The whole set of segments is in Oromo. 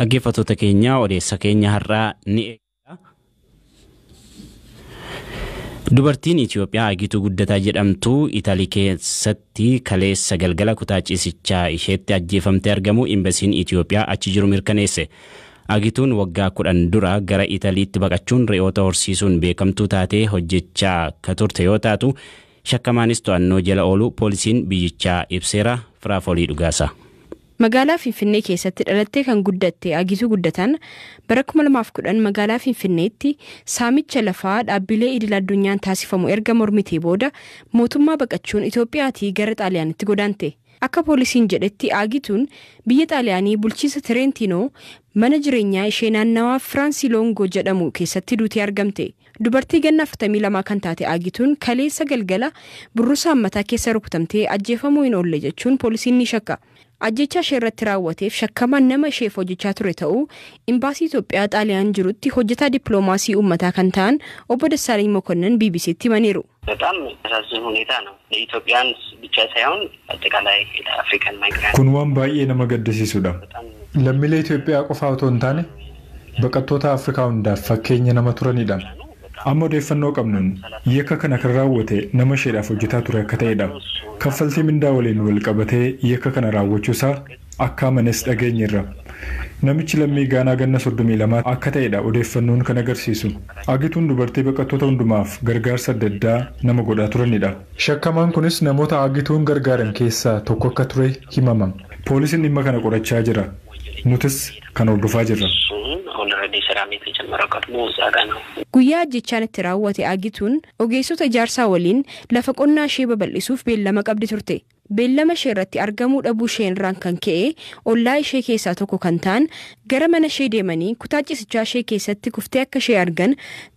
Dhaggeeffattoota keenya, odeessa keenya har'aa ni eegala. Dubartiin Itoophiyaa Agituu Guddataa jedhamtu Italii keessatti kaleessa galgala kutaa ciisichaa isheetti ajjeefamtee argamu imbasiin Itoophiyaa achi jiru mirkaneesse. Agituun waggaa 10 dura gara Italiitti baqachuun re'oota horsiisuun beekamtuu taatee hojjechaa akka turte yoo taatu, shakkamaanis to'annoo jala oolu poolisiin biyyichaa ibseera. Firaafolii Dhugaasa. Magaalaa Finfinnee keessatti dhalattee kan guddatte Agituu Guddataan bara 2010 magaalaa Finfinneetti saamicha lafaa dhaabbilee idil addunyaan taasifamu erga mormitee booda mootummaa baqachuun Itoophiyaatii gara Xaaliyaanitti godaante. Akka poolisiin jedhetti, Agituun biyya Xaaliyaanii bulchiinsa Tireentiinoo mana jireenyaa ishee naannawaa Firaansii Loongoo jedhamu keessatti duutee argamte. Dubartii ganna 42 kan taate Agituun kaleessa galgala burrusaan mataa keessa rukutamtee ajjeefamuu hin oolle jechuun poolisiin ni shakka. Ajjechaa ishee irratti raawwateef shakkamaan nama isheef hojjechaa ture ta'uu imbaasii Itoophiyaa Xaaliyaan jirutti hojjetaa dippiloomaasii uummataa kan ta'an obbo Dassaalany Mokonnon BBCtti himaniiru. በጣም የሚያሳዝን ሁኔታ ነው። ለኢትዮጵያን ብቻ ሳይሆን አጠቃላይ ለአፍሪካን ማይግራንት Kun waan baay'ee nama gaddisiisudha. Lammiilee Itoophiyaa qofaa otoo hin taane baqattoota Afrikaa hundaaf fakkeenya nama turanidha. Amma odeeffannoo qabnuun yakka kana kan raawwate nama isheedhaaf hojjetaa ture akka ta'edha. Kaffaltii mindaa waliin wal qabatee yakka kana raawwachuusaa akka amanes dhageenyeerra. Namichi lammii Gaanaa ganna 32 akka ta'edha odeeffannoon kan agarsiisu. Agituun dubartii baqattoota hundumaaf gargaarsa adda addaa nama godhaa turanidha. Shakkamaan kunis namoota Agituun gargaaran keessaa tokko akka ture himama. Poolisiin dhimma kana qorachaa jira. Nutis kan hordofaa jirra. እሱን ኦልሬዲ ስራም የተጀመረው ቀድሞ እዛ ጋ ነው። Guyyaa ajjechaan itti raawwate Agituun ogeessota ijaarsaa waliin lafa qonnaa ishee babal'isuuf beellama qabdi turte. Beellama ishee irratti argamuu dhabuu isheen irraan kan ka'e ollaa ishee keessaa tokko kan ta'an gara mana ishee deemanii kutaa ciisichaa ishee keessatti kuftee akka ishee argan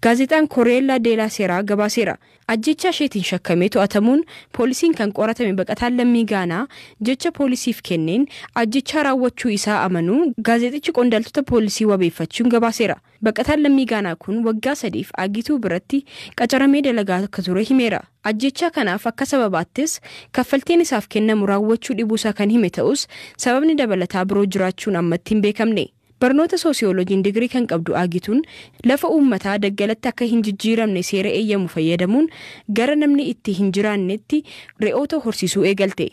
gaazexaan Koreellaa Deelaa Seeraa gabaaseera. Ajjechaa isheetiin shakkamee to'atamuun poolisiin kan qoratame baqataan lammii Gaanaa jecha poolisiif kenneen ajjechaa raawwachuu isaa amanuu gaazexichi qondaaltota poolisii wabeeffachuun gabaaseera. Baqataan lammii Gaanaa kun waggaa 3f Agituu biratti qacaramee dalagaa akka ture himeera. Ajjechaa kanaaf akka sababaattis kaffaltiin isaaf kennamu raawwachuu dhibuusaa kan hime ta'us, sababni dabalataa biroo jiraachuun ammatti hin beekamne. Barnoota soosiyooloojiin digirii kan qabdu Agituun lafa uummataa daggalatti akka hin jijjiiramne seera eeyyamu fayyadamuun gara namni itti hin jiraannetti re'oota horsiisuu eegalte.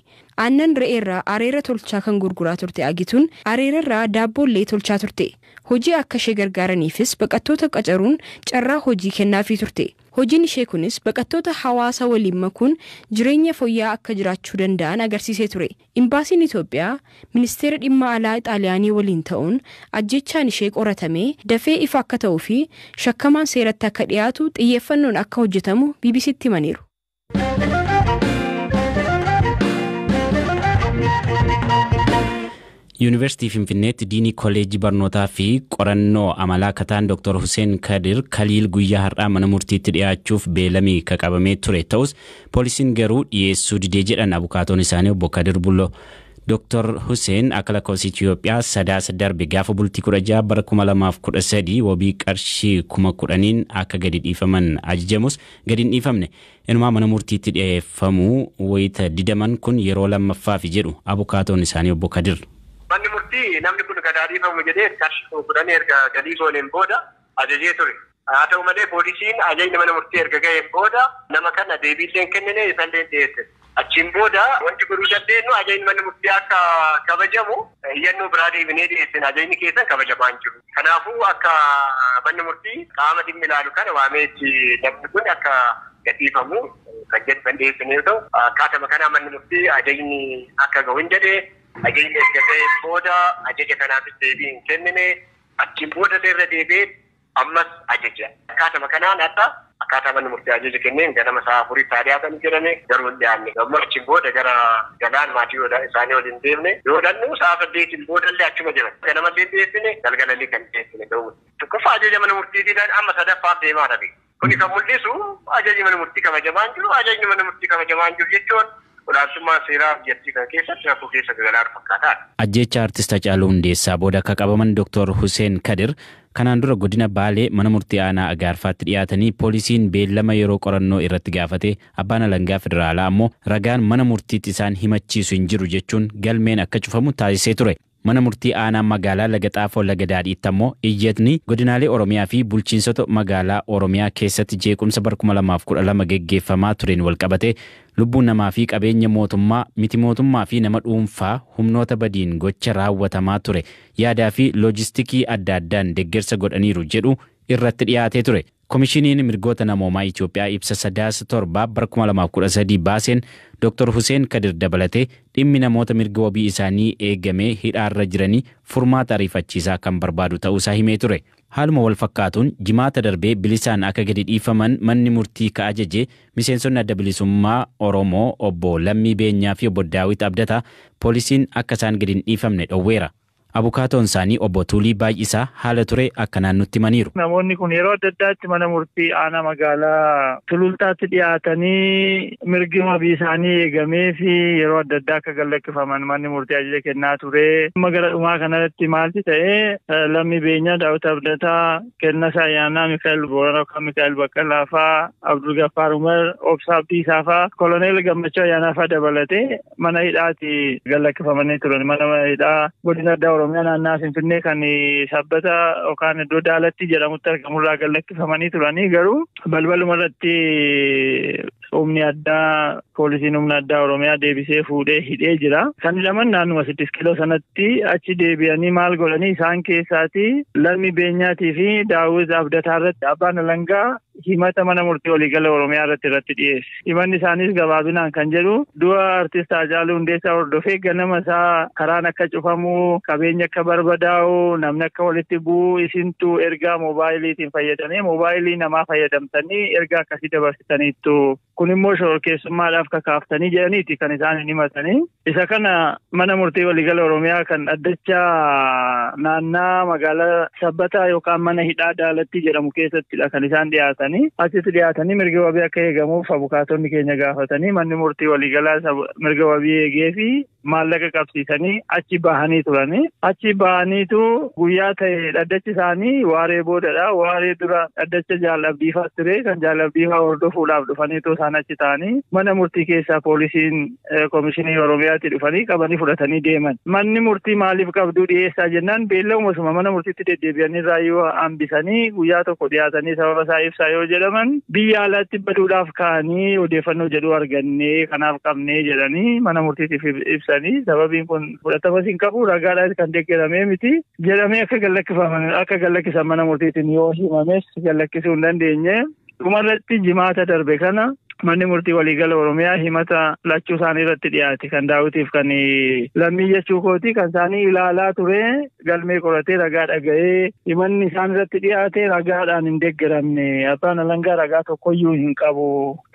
Aannan re'eerraa areera tolchaa kan gurguraa turte Agituun areerarraa daabboollee tolchaa turte. Hojii akka ishee gargaaraniifis baqattoota qacaruun carraa hojii kennaafii turte. Hojiin ishee kunis baqattoota hawaasa waliin makuun jireenya fooyya'aa akka jiraachuu danda'an agarsiisee ture. Imbaasiin Itoophiyaa ministeera dhimma alaa Xaaliyaanii waliin ta'uun ajjechaan ishee qoratamee dafee ifa akka ta'uu fi shakkamaan seeratti akka dhiyaatu xiyyeeffannoon akka hojjetamu BBCtti himaniiru. Yuunivarsiitii Finfinneetti diinii kolleejjii barnootaa fi qorannoo amalaa akka ta'an Dr. Hussein Kadir Kaliil guyyaa har'aa mana murtiitti dhiyaachuuf beelamii ka qabamee ture ta'us, poolisiin garuu dhiyeessuu didee jedhan abukaatoon isaanii obbo Kadir Bullo. Dr. Hussein akka lakkoofsa Itoophiyaa Sadaasa darbe gaafa bultii 16 bara 2013 wabii qarshii 10,000n akka gadi dhiifaman ajajamus gadi hin dhiifamne. Inumaa mana murtiitti dhiyeeffamuu wayita didaman kun yeroo lammaffaafi jedhu abukaatoon isaanii obbo Kadir. Manni murtii namni kun gad dhiifamu jedhee qarshii 10,000 erga galii gooneen booda ajajee ture. Haa ta'u malee, poolisiin ajajni mana murtii erga ga'een booda nama kana deebiillee hin kennine, isallee hin dhiyeessine. Achiin booda wanti godhuu dandeenyu ajajni mana murtii akka kabajamu iyyannoo biraa deebinee dhiyeessine, ajajni keessan kabajamaa hin jiru. Kanaafuu akka manni murtii qaama dhimmi ilaalu kana waamee itti namni kun akka gadhiifamu kan jedhu kan dhiyeessine yoo ta'u, akkaatuma kanaa manni murtii ajajni akka gahu hin jedhee, ajajni erga ga'een booda ajaja kanaafis deebii hin kennine. Achiin booda irra deebi'ee ammas ajaja. Akkaatuma kanaan akka akkaataa manni murtii ajaja kenneen ganama sa'a 4tti haa dhiyaatan jedhame, garuu hin dhiyaanne. Ammoo achiin booda gara galaan maatii isaanii waliin deemne yoo dhannu sa'a 8n boodallee achuma jiran. Ganamallee dhiyeessine, galgalallee kan dhiyeessine ta'uu. Tokkoffaa ajaja mana murtiitiidhaan amma sadaffaaf deemaa dhabe. Kuni kan mul'isu ajajni mana murtii kabajamaa hin jiru. Ajajni mana murtii kabajamaa hin jiru jechuun olaantummaan seeraa biyyattii kana keessatti rakkoo keessa galaa fakkaataadha. Ajjeecha artist Hacaaluu Hundeessaa booda akka qabaman Dr. Hussein Kadir kanaan dura godina Baalee mana murtii aanaa Agaarfaatti dhiyaatanii poolisiin beellama yeroo qorannoo irratti gaafate, abbaan alangaa federaalaa ammoo ragaan mana murtiitti isaan himachiisu hin jiru jechuun galmeen akka cufamu taasisee ture. Mana murtii aanaa magaalaa Lagaxaafoo Lagadaadhiitti ammoo iyyatni godinaalee Oromiyaa fi bulchiinsota magaalaa Oromiyaa keessatti jeequmsa bara 2012 geggeeffamaa tureen walqabate lubbuun namaa fi qabeenya mootummaa miti mootummaa fi nama dhuunfaa humnoota badiin gocha raawwatamaa ture yaadaa fi loojistikii adda addaan deeggarsa godhaniiru jedhu irratti dhiyaatee ture. Komishiniin mirgoota namoomaa Itoophiyaa ibsa 7 bara 2013 baaseen Dr. Hussein Kadir dabalatee dhimmi namoota mirga wabii isaanii eegamee hidhaarra jiranii furmaata ariifachiisaa kan barbaadu ta'uusaa himee ture. Haaluma wal fakkaatuun jimaata darbee bilisaan akka gadi dhiifaman manni murtii ka ajaje miseensonni adda bilisummaa Oromoo obbo Lammii Beenyaa fi obbo Daawit Abdataa poolisiin akka isaan gadi hin dhiifamne dhowweera. Abukaatoon isaanii obbo Tuulii Baay'isaa haala ture akkanaan nutti himaniiru. Namoonni kun yeroo adda addaatti mana murtii aanaa magaalaa Sulultaatti dhiyaatanii mirgi wabii isaanii eegamee fi yeroo adda addaa akka gallakkifaman manni murtii ajaja kennaa ture. Amma gara dhumaa kanarratti maalti ta'ee Lammii Beenyaa, Daawit Abdataa, Kennasaa Ayyaanaa, Mikaa'el Booranaa yookaan Mikaa'el Baqqalaa fa'aa, Abdul Gaffaar Umar, Obsaa Abdiisaa fa'aa, Koloneel Gammachuu Ayyaanaa fa'aa dabalatee mana hidhaatti gallakkifamanii turan. Mana hidhaa godina addaa Oromiyaa naannaa Finfinnee kan sabbata yookaan iddoo Daalatti jedhamutti argamurraa gallakkifamanii turanii garuu balbaluma irratti humni addaa poolisiin humna addaa Oromiyaa deebisee fuudhee hidhee jira. Kan hidhaman naannuma 6 kiiloo sanatti achi deebi'anii maal godhanii isaan keessaati Lammii Beenyaatii fi Daawit Abdataa irratti abbaan alangaa himata mana murtii waliigala Oromiyaa irratti dhiyeesse. Himanni isaaniis gabaabinaan kan jedhu du'a artist Haacaaluu Hundeessaa hordofee ganama isaa karaan akka cufamu, qabeenya akka barbadaa'u, namni akka walitti bu'u isintu ergaa moobaayiliitiin fayyadamee moobaayilii namaa fayyadamtanii ergaa akkasii dabarsitaniittu. Kun immoo shororkeessummaadhaaf kakaaftanii jedhaniiti kan isaan hin himatanii. Isa kana mana murtii waliigala Oromiyaa kan dhaddacha naannaa magaalaa Sabbataa yookaan mana hidhaa Daalatti jedhamu keessattidha kan isaan dhiyaatanii. Achitti dhiyaatanii mirga wabii akka eegamuuf abukaatonni keenya gaafatanii manni murtii waliigalaa mirga wabii eegee fi maallaqa qabsiisanii achi bahanii turanii. Achi bahaniitu guyyaa ta'e dhaddachi isaanii waaree boodadha. Waaree dura dhaddacha Jaalabdiifaa ture kan Jaalabdiifaa hordofuudhaaf dhufaniitu isaan achi ta'anii mana murtii keessaa poolisiin komishinii Oromiyaatti dhufanii qabanii fudhatanii deeman. Manni murtii maaliif qabduu dhiyeessaa jennaan beellama suma mana murtiitti deddeebi'anii raayyuu hambisanii guyyaa tokko dhiyaatanii sababa isaa ibsaa yoo jedhaman biyya alaatti baduudhaaf ka'anii odeeffannoo jedhu argannee kanaaf qabnee jedhanii mana murtiitiif ibsanii sababiin kun fudhatamas hin qabu ragaadhaan kan deeggaramee miti jedhamee akka gallakkisan mana murtiitiin yoo himames gallakkisuu hin dandeenye. Dhumarratti jimaata darbe kana manni murtii waliigala Oromiyaa himata lachuu isaanii irratti dhiyaate kan Daawitiif kan Lammii jechuu kooti kan isaanii ilaalaa ture galmee qoratee ragaa dhaga'ee himanni isaan irratti dhiyaate ragaadhaan hin deeggaramne abbaan alangaa ragaa tokkoyyuu hin qabu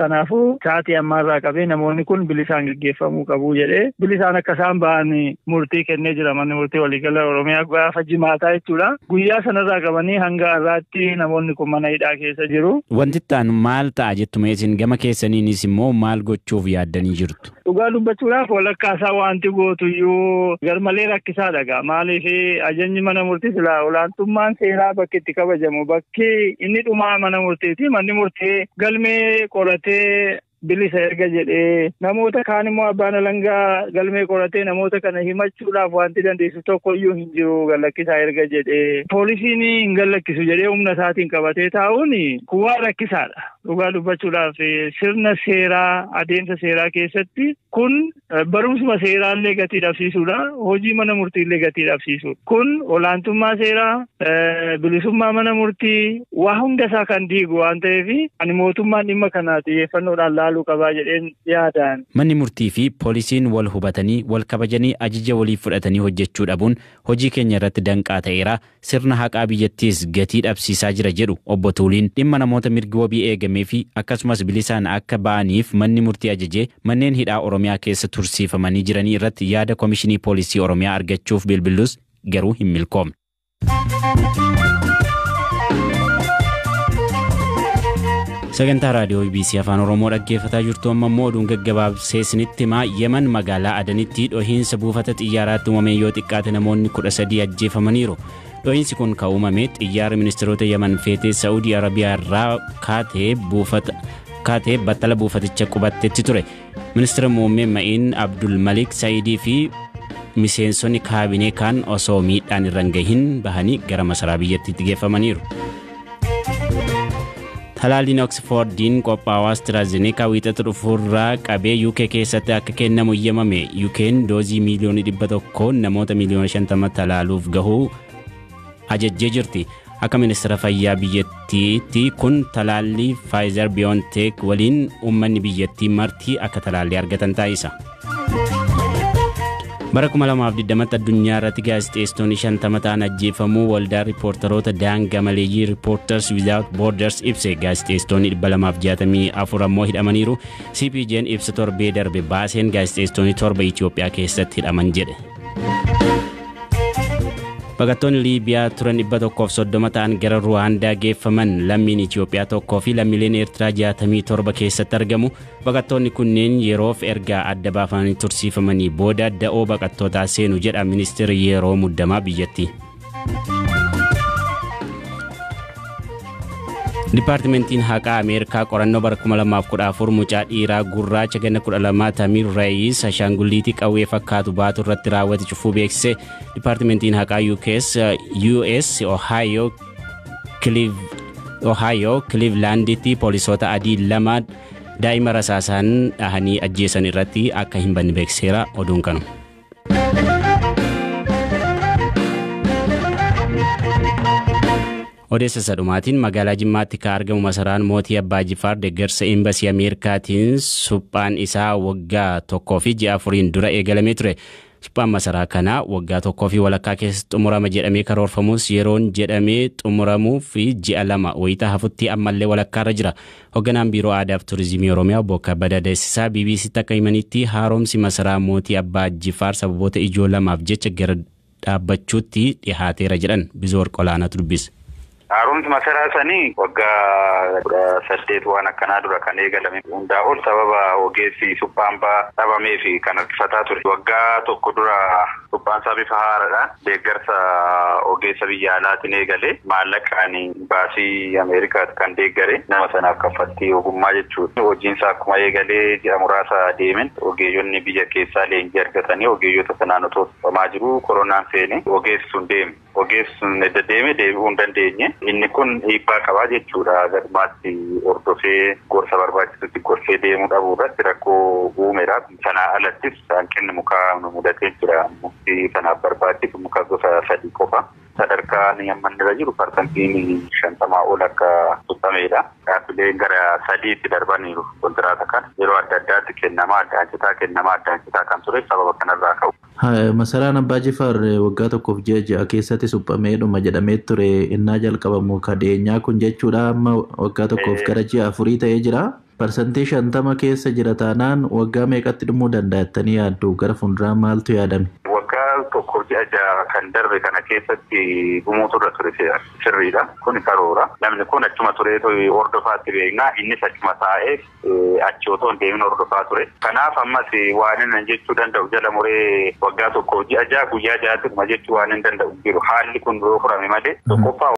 kanaafuu sa'aatii ammaarraa qabee namoonni kun bilisaan gaggeeffamuu qabu jedhee bilisaan akka isaan ba'an murtii kennee jira manni murtii waliigala Oromiyaa gaafa jimaataa jechuudha. Guyyaa sanarraa qabanii hanga har'aatti namoonni kun mana hidhaa keessa jiru. Wanti ta'an maal ta'a jettu isin gama keessaniinis immoo maal gochuuf yaaddanii jirtu? Dhugaa dubbachuudhaaf walakkaa isaa wanti gootuyyuu garmalee rakkisaadha gaa. Maaliif ajajni mana murtii silaa olaantummaan seeraa bakki itti kabajamu bakki inni dhumaa mana murtiiti. Manni murtii galmee qoratee bilisa erga jedhee namoota kaan immoo abbaan alangaa galmee qoratee namoota kana himachuudhaaf wanti dandeessu tokkoyyuu hin jiru gallakkisaa erga jedhee poolisiin hin gallakkisu jedhee humna isaatiin qabatee taa'uun kuwaa rakkisaadha. Dhugaa dubbachuudhaaf sirna seeraa adeemsa seeraa keessatti kun barumsuma seeraallee gatii dhabsiisuudha. Hojii mana murtiillee gatii dhabsiisuudha. Kun olaantummaa seeraa bilisummaa mana murtii waa hunda isaa kan diigu waan ta'eef ani mootummaan dhimma kana xiyyeeffannoodhaan laaluu qabaa jedheen yaadaan. Manni murtii fi poolisiin wal hubatanii wal kabajanii ajaja walii fudhatanii hojjechuu dhabuun hojii keenya irratti danqaa ta'eera. Sirna haqaa biyyattiis gatii dhabsiisaa jira jedhu obbo Tuuliin dhimma namoota mirgi wabii eegamee fi akkasumas bilisaan akka ba'aniif manni murtii ajajee manneen hidhaa Oromiyaa keessa tursiifamanii jiranii irratti yaada Komishinii Poolisii Oromiyaa argachuuf bilbilus garuu hin milkoomne. Sagantaa raadiyoo BBC Afaan Oromoo dhaggeeffataa jirtu amma immoo oduun gaggabaabsee isinitti himaa. Yemen magaalaa Adanitti dhohiinsa buufata xiyyaaraatti uumameen yoo xiqqaate namoonni 13 ajjeefamaniiru. Dhohiinsi kun kan uumame xiyyaara ministeerota Yemen feetee Saa'udii Arabiyaa irraa kaatee battala buufaticha qubattetti ture. Ministeera muummee Ma'iin Abdul Malik Saayidii fi Miseensonni kaabinee kaan osoo miidhaan irra hin gahin bahanii gara masaraa biyyattiitti geeffamaniiru. Talaalliin Oksfoordiin qophaa'u AstraZeneca wiixata dhufuurraa qabee UK keessatti akka kennamu eeyyamame. UK'n doozii miiliyoona 100 namoota miiliyoona 50 talaaluuf gahuu ajajjee jirti. Akka ministeera fayyaa biyyattiitti kun talaallii Pfizer BioNTech waliin uummanni biyyattii marti akka talaallii argatan taasisa. Bara 2020tti addunyaa irratti gaazexeessitoonni 50 ta'an ajjeefamuu waldaa riippoortaroota daangaa maleeyyii Reporters Without Borders ibse. Gaazexeessitoonni 264 ammoo hidhamaniiru. CPJ'n ibsa torbee darbe baaseen gaazexeessitoonni 7 Itoophiyaa keessatti hidhaman jedhe. Baqattoonni Liibiyaa turan 130 ta'an gara Ruwaandaa geeffaman. Lammiin Itoophiyaa tokkoo fi lammiileen Eertiraa 67 keessatti argamu. Baqattoonni kunneen yeroof erga adda baafamanii tursiifamanii booda da'oo baqattootaa seenu jedha ministeerri yeroo muddamaa biyyattii. Dipaartimentiin haqaa Ameerikaa qorannoo bara 2014 mucaa dhiiraa gurraacha ganna 12 Tamiir Reeyis ashaangulliitii qawwee fakkaatu baatu irratti raawwate cufuu beeksise. Dipaartimentiin haqaa US Ohio Clevelanditti poolisoota adii 2 daa'ima rasaasaan dhahanii ajjeesan irratti akka hin banne beeksiseera. Oduun kanu. Odeessa sadhumaatiin magaalaa Jimmaatti kan argamu masaraan mootii Abbaa Jifaar deeggarsa Imbasii Ameerikaatiin suphaan isaa waggaa 1 fi ji'a 4 dura eegalamee ture. Suphaan masaraa kanaa waggaa 1 fi walakkaa keessatti xumurama jedhamee karoorfamus yeroon jedhamee xumuramuu fi ji'a 2 wayitaa hafutti ammallee walakkaarra jira. Hoogganaan Biiroo Aadaa fi Turizimii Oromiyaa Obbo Kabbadaa Deessisaa BBCtti akka himanitti haaromsi masaraa mootii Abbaa Jifaar sababoota ijoo lamaaf jecha gara dhaabbachuutti dhihaateera jedhan. Bizoor Qolaanaatu dubbise. Haaromsi masaraa sanii waggaa 18 waan akkanaa dura kan eegalame hundaa ol sababa ogeessi suphaan dhabamee fi kan harkifataa ture. Waggaa 1 dura suphaan isaa bifa haaraadhaan deeggarsa ogeessa biyya alaatiin eegale maallaqaan baasii Ameerikaatti kan deeggare nama sanaaf kaffaltii ogummaa jechuudha. Hojiin isaa akkuma eegalee ji'a muraasa deemen ogeeyyonni biyya keessaa leenjii argatanii ogeeyyota sanaan otoo suphamaa jiru koronaan seene ogeessi sun deeme. Ogeessi sun edda deeme deebi'uu hin dandeenye. Inni kun dhiibbaa qabaa jechuudha. Galumaatti hordofee gorsa barbaachisutti gorsee deemuu dhabuu irratti rakkoo uumeera. Sanaa alattis hanqinni mukaa nu mudatee jira. Mukti sanaaf barbaachisu muka gosa 3 qofa. Sadarkaan amma irra jiru parsantiin 50 ol akka suphameedha. Dhaabbileen gara 3tti darbaniiru kontiraata kana. Yeroo adda addaatti kennamaa adda addaa kennamaa adda addaa kan ture sababa kanarraa ka'u. Masaraan Abbaa Jifaar waggaa 1 ji'a 6 keessatti suphamee dhuma jedhamee ture innaa jalqabamu kadheenyaa kun jechuudha. Amma waggaa 1 gara ji'a 4 ta'ee jira. Parsantii 50 keessa jira taanaan waggaa meeqatti dhumuu danda'a jettanii yaaddu? Gara fuulduraa maaltu yaadame? Waggaa 1 ji'a 6 kan darbe kana keessatti dhumuutu irra ture sirriidha. Kun karoora. Namni kun achuma turee hordofaatti beeknaa. Innis achuma taa'ee achi otoo hin deemin hordofaa ture. Kanaaf ammas waan inni jechuu danda'u jala muree waggaa 1 ji'a 6 guyyaa 6tti dhuma jechuu waan hin danda'u jiru. Haalli kun yoo furame malee tokkoffaa